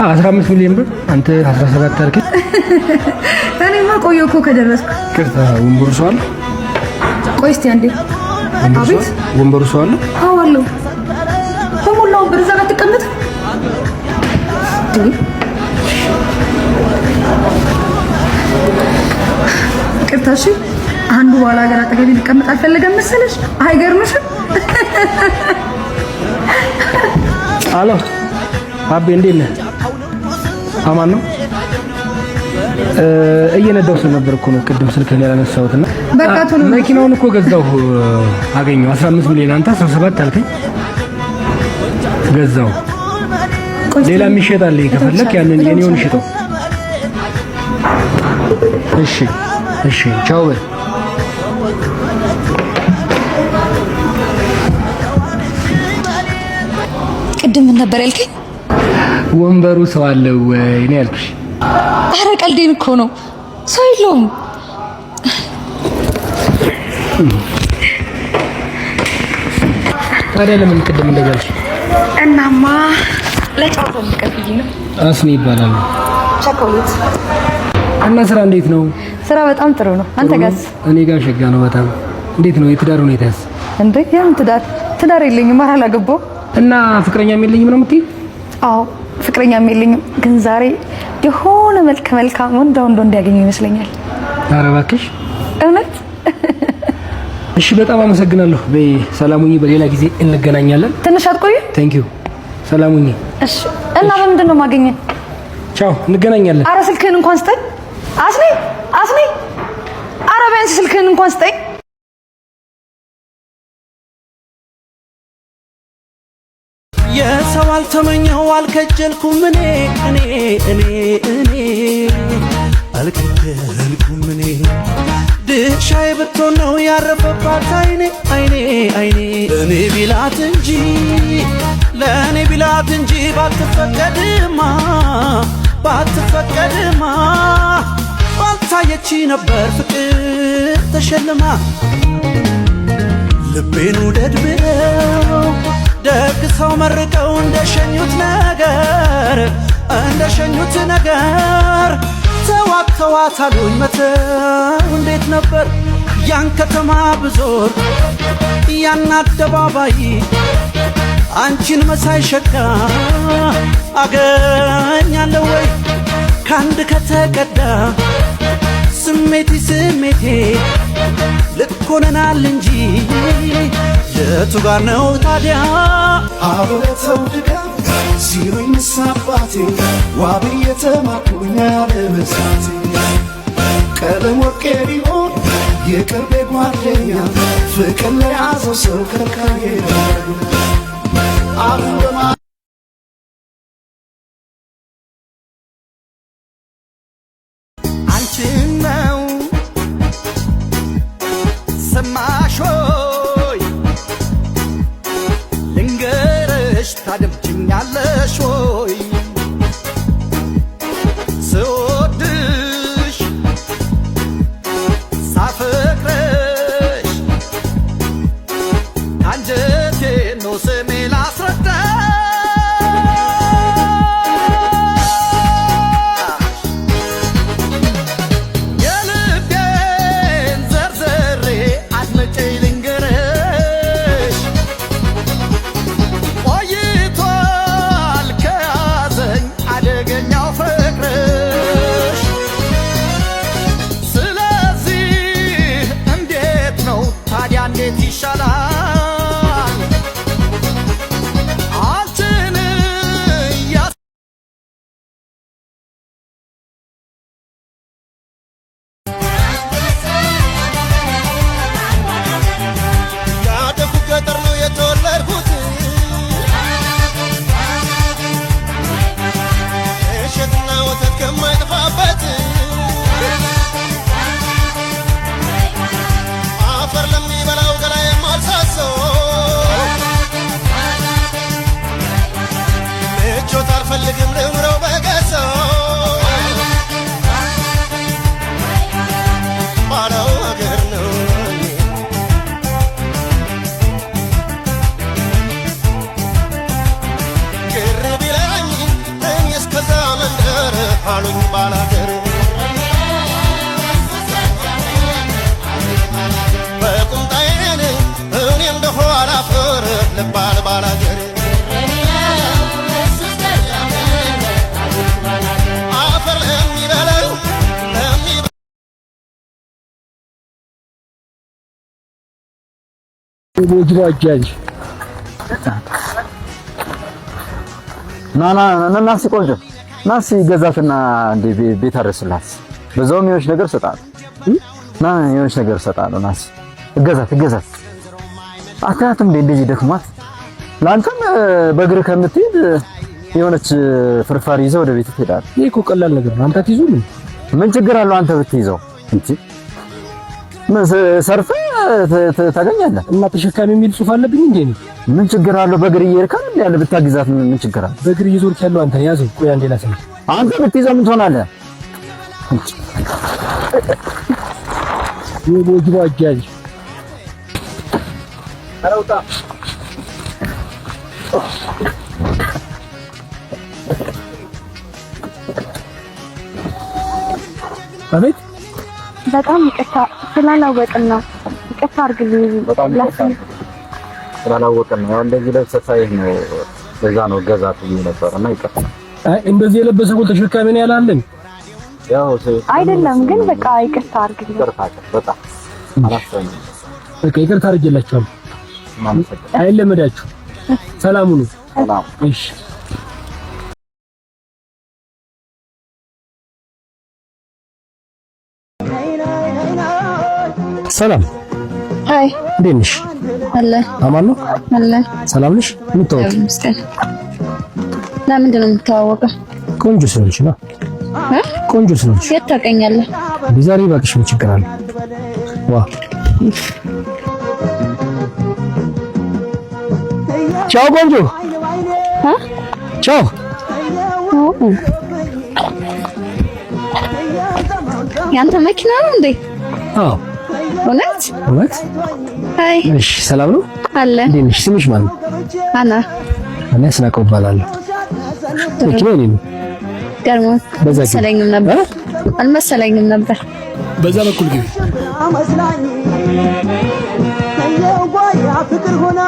15 ሚሊዮን ብር፣ አንተ 17 አልከኝ። እኔማ ቆየሁ እኮ ከደረስኩ። ይቅርታ፣ ወንበሩ ሰው አለ? ቆይ እስቲ አንዴ። አቤት። ወንበሩ ሰው አለ? አዎ አለው። በሞላ ወንበር እዛ ጋር ትቀመጥ። ይቅርታ እሺ። አንዱ ባላ ሀገር አጠገቤ ሊቀመጥ አልፈለገም መሰለሽ። አይገርምሽም? አሎ አቤ፣ እንዴት ነህ? አማን ነው። እየነዳሁ ስለነበር እኮ ነው ቅድም ስልክህን ያላነሳሁት። እና በቃ ቶሎ መኪናውን እኮ ገዛሁ፣ አገኘሁ። 15 ሚሊዮን፣ አንተ 17 አልከኝ፣ ገዛሁ። ሌላ የሚሸጥ አለ ከፈለክ ያንን የኔውን ሽጠው። እሺ እሺ፣ ቻው በል። ቅድም ምን ነበር ያልከኝ? ወንበሩ ሰው አለው ወይ ነው ያልኩሽ። አረ ቀልዴን እኮ ነው፣ ሰው የለውም። ታዲያ ለምን ቅድም እንደዛ አልሽ? እናማ ለጨዋታው እንቀጥል ነው። አስኔ ይባላል። ቸኮሌት። እና ስራ እንዴት ነው? ስራ በጣም ጥሩ ነው። አንተ ጋርስ? እኔ ጋር ሸጋ ነው በጣም። እንዴት ነው የትዳር ሁኔታስ? እንዴ የምን ትዳር? ትዳር የለኝም፣ ኧረ አላገባሁም። እና ፍቅረኛም የለኝም ነው የምትይው? አዎ ፍቅረኛም የለኝም፣ ግን ዛሬ የሆነ መልከ መልካም ወንድ ወንድ እንዲያገኘው ይመስለኛል። ኧረ እባክሽ እውነት። እሺ በጣም አመሰግናለሁ። በይ ሰላም ሁኚ። በሌላ ጊዜ እንገናኛለን። ትንሽ አትቆይም? Thank you። ሰላም ሁኚ። እሺ። እና በምንድን ነው የማገኘህ? ቻው፣ እንገናኛለን። አረ ስልክህን እንኳን ስጠኝ። አስኔ አስኔ፣ አረ ቢያንስ ስልክህን እንኳን ስጠኝ። የሰው አልተመኘው አልከጀልኩም እኔ እኔ እኔ እኔ አልከጀልኩም እኔ ድርሻዬ ብትሆን ነው ያረፈባት አይኔ አይኔ አይኔ እኔ ቢላት እንጂ ለእኔ ቢላት እንጂ ባትፈቀድማ ባትፈቀድማ ባልታየች ነበር ፍቅር ተሸልማ ልቤን ውደድ ብለው ደግ ሰው መርቀው እንደሸኙት ነገር እንደሸኙት ነገር ተዋት ተዋት አሉኝ መተው እንዴት ነበር ያን ከተማ ብዞር ያን አደባባይ አንቺን መሳይ ሸጋ አገኛለሁ ወይ ከአንድ ከተቀዳ ስሜቴ ስሜቴ ልክ ሆነናል እንጂ የቱ ጋር ነው ታዲያ አብረተው ድካም ሲሉኝ አባቴ ዋብ የተማርኩኝ አለመሳቴ ቀለም ወርቄ ቢሆን የቅርቤ ጓደኛ ፍቅር ለያዘው ሰው ከልካዬ አሁን በማ አንቺን ነው ሰማሽ ሆይ ልንገርሽ ታደምጪኛለሽ ወይ ስወድሽ ሳፈቅርሽ አንጀቴ ነው ስሜ ላስረዳሽ የልቤን ዘርዝሬ አድምጪኝ ልንገርሽ ቆይቷል ከያዘኝ አደገኛው ፍቅርሽ ስለዚህ እንዴት ነው ታዲያ እንዴት ይሻላል አሉኝ ባላገር። በቁምጣዬን እኔ እንደሆ አላፍር ልባል ባላገር። አፈር ለሚበላው ለሚ ቦጅባጃጅ። ና ና ና ናሲ፣ ቆንጆ ናሲ፣ ገዛትና እንዴ ቤት አድርስላት። በዛውም የሆነች ነገር እሰጥሃለሁ። ና፣ የሆነች ነገር እሰጥሃለሁ። ናሲ፣ እገዛት እገዛት። አታያትም እንዴ እንደዚህ ደክሟት? ለአንተም በእግር ከምትሄድ የሆነች ፍርፋሪ ይዘህ ወደ ቤት ትሄዳለህ። ይሄ እኮ ቀላል ነገር ነው። አንተ አትይዙም? ምን ችግር አለው አንተ ብትይዘው? እንጂ ምን ሰርተህ ታገኛለህ። እና ተሸካሚ የሚል ጽሑፍ አለብኝ እንዴ? እኔ ምን ችግር አለው? በእግር እየሄድክ አይደል ያለ ብታግዛት ምን ችግር አለው? በእግር እየዞርክ ያለው አንተ ያዘው። ቆይ አንዴ ላሳይህ። አንተ ብትይዘው ምን ትሆናለህ? የቦጅባጃጅ። ኧረ ውጣ። አቤት። በጣም ይቅርታ ስላላወቅን ነው። ይቅርታ አድርግልኝ። በጣም ይቅርታ ስላላወቅን ነው። ያው እንደዚህ ለብሰህ ሳይህ ነው፣ ለዛ ነው ገዛት ብዬ ነበር እና ይቅርታ። አይ፣ እንደዚህ የለበሰ እኮ ተሸካሚ ነው ያላለን። ያው አይደለም ግን በቃ ይቅርታ አድርግልኝ። ይቅርታ በጣም አላሰብንም። በቃ ይቅርታ አድርጌላችኋለሁ። እናመሰግናለን። አይለመዳችሁ። ሰላም ሁኑ። ሰላም። እሺ። ሰላም። Hi። እንዴት ነሽ? አለ። አማን ነው? አለ። ሰላም ነሽ? እንተዋወቅ። ይመስገን። ለምንድን ነው የምተዋወቀው? ቆንጆ ስለሆንሽ ነው። እ? ቆንጆ ስለሆንሽ። የት ታውቀኛለህ? ዛሬ እባክሽ ምን ችግር አለ? ዋ፣ ቻው ቆንጆ። እ? ቻው። ኦ፣ ያንተ መኪና ነው እንዴ? አዎ። እውነት? እውነት። Hi። እሺ፣ ሰላም ነው? አለ። እንዴት ነሽ? ስምሽ ማን ነው? አና። እኔ አስናቀው እባላለሁ። መኪና የኔ ነው። ገርሞ በዛ ግቢ። አልመሰለኝም ነበር። እ? አልመሰለኝም ነበር። በዛ በኩል ግቢ። ፍቅር ሆና